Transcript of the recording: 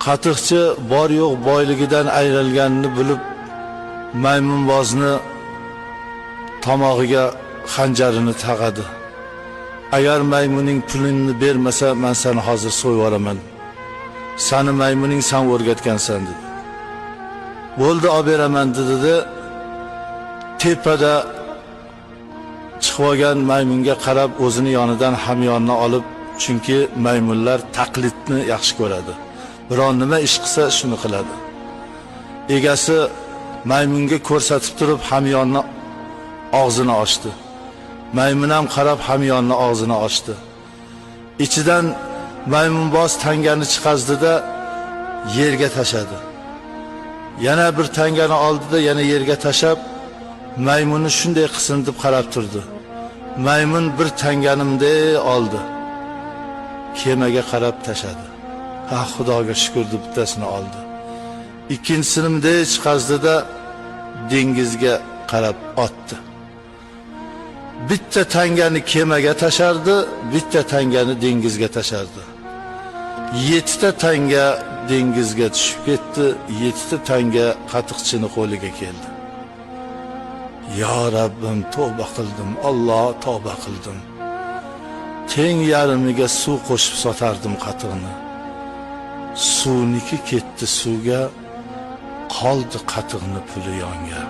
Qatiqchi bor yo'q boyligidan ayrilganini bilib, maymunbozni tomog'iga xanjarini taqadi. Agar maymuning pulini bermasa, men seni hozir so'yib yuboraman. Sani maymuning san o'rgatgansan dedi. Bo'ldi, olib beraman dedi. Tepada chiqib olgan maymunga qarab o'zini yonidan hamyonni olib, chunki maymunlar taqlidni yaxshi ko'radi. Birov nima ish qilsa shuni qiladi. Egasi maymunga ko'rsatib turib hamyonni og'zini ochdi. Maymun ham qarab hamyonni og'zini ochdi. Ichidan maymunboz tangani chiqazdida yerga tashadi. Yana bir tangani oldida yana yerga tashab, maymunni shunday qilsin deb qarab turdi. Maymun bir tangani bunday oldi. Kemaga qarab tashadi. Ha, Xudoga shukr deb bittasini oldi. Ikkinchisini bunday chiqazdida dengizga qarab otdi. Bitta tangani kemaga tashardi, bitta tangani dengizga tashardi. Yettita tanga dengizga tushib ketdi, yettita tanga qatiqchini qo'liga keldi. Yo Rabbim, tavba qildim, Alloh, tavba qildim. Teng yarmiga suv qo'shib sotardim qatiqni. Suvniki ketdi suvga, qoldi qatiqni puli yonga.